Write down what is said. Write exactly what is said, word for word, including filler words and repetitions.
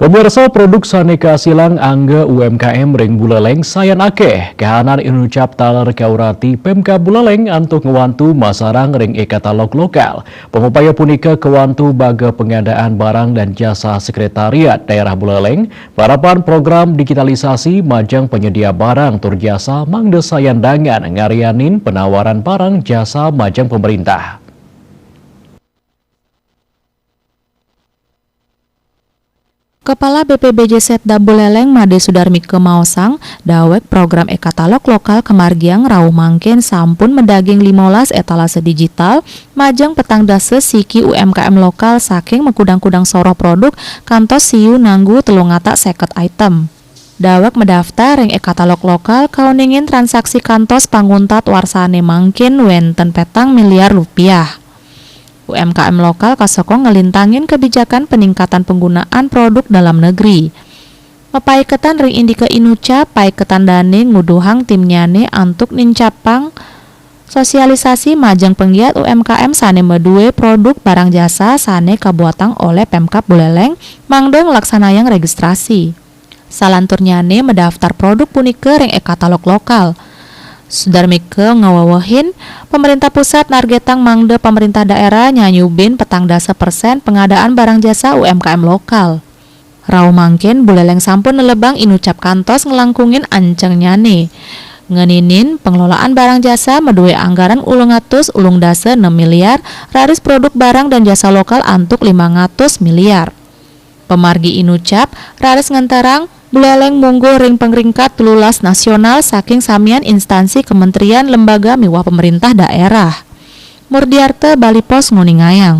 Pemirsa, produk sane kasilang angga U M K M ring Buleleng sayan akeh. Kahanan Inucap taler kaurati Pemkab Buleleng antuk ngwantu masarang ring e-katalog lokal. Pangupaya punika kawantu baga pengadaan barang dan jasa Sekretariat Daerah Buleleng, parapan program digitalisasi majeng penyedia barang tur jasa mangda sayan dangan ngarianin penawaran barang jasa majeng pemerintah. Kepala B P B J Setda Buleleng Made Sudarmika maosang, daweg program e-katalog lokal kamargiang rauh mangkin sampun madaging limolas etalase digital majeng petang dasa siki U M K M lokal saking makudang-kudang soroh produk kantos siu nanggu telung atak seket item. Daweg madaftar ring e-katalog lokal kauningin transaksi kantos panguntat warsane mangkin wenten petang miliar rupiah. U M K M lokal kasokong ngelintangin kebijakan peningkatan penggunaan produk dalam negeri. Mapaiketan ring indika Inucap, paiketan dane nguduhang timnyane antuk nincapang sosialisasi majeng penggiat U M K M sane madue produk barang jasa sane kabuatang oleh Pemkab Buleleng mangda nglaksanayang registrasi. Salanturnyane madaftar produk punika ring e-katalog lokal. Sudarmika ngawewehin, pemerintah pusat nargetang mangda pemerintah daerah nyanyubin petang dasa persen pengadaan barang jasa U M K M lokal. Rauh mangkin Buleleng sampun nelebang Inucap kantos nglangkungin ancengnyane. Ngeninin pengelolaan barang jasa madue anggaran ulung atus ulung dasa enam miliar, raris produk barang dan jasa lokal antuk limang atus miliar. Pamargi Inucap raris ngenterang Buleleng mungguh ring pangringkat telulas nasional saking samian instansi kementerian, lembaga miwah pemerintah daerah. Murdiarta, Bali Post, nguningayang.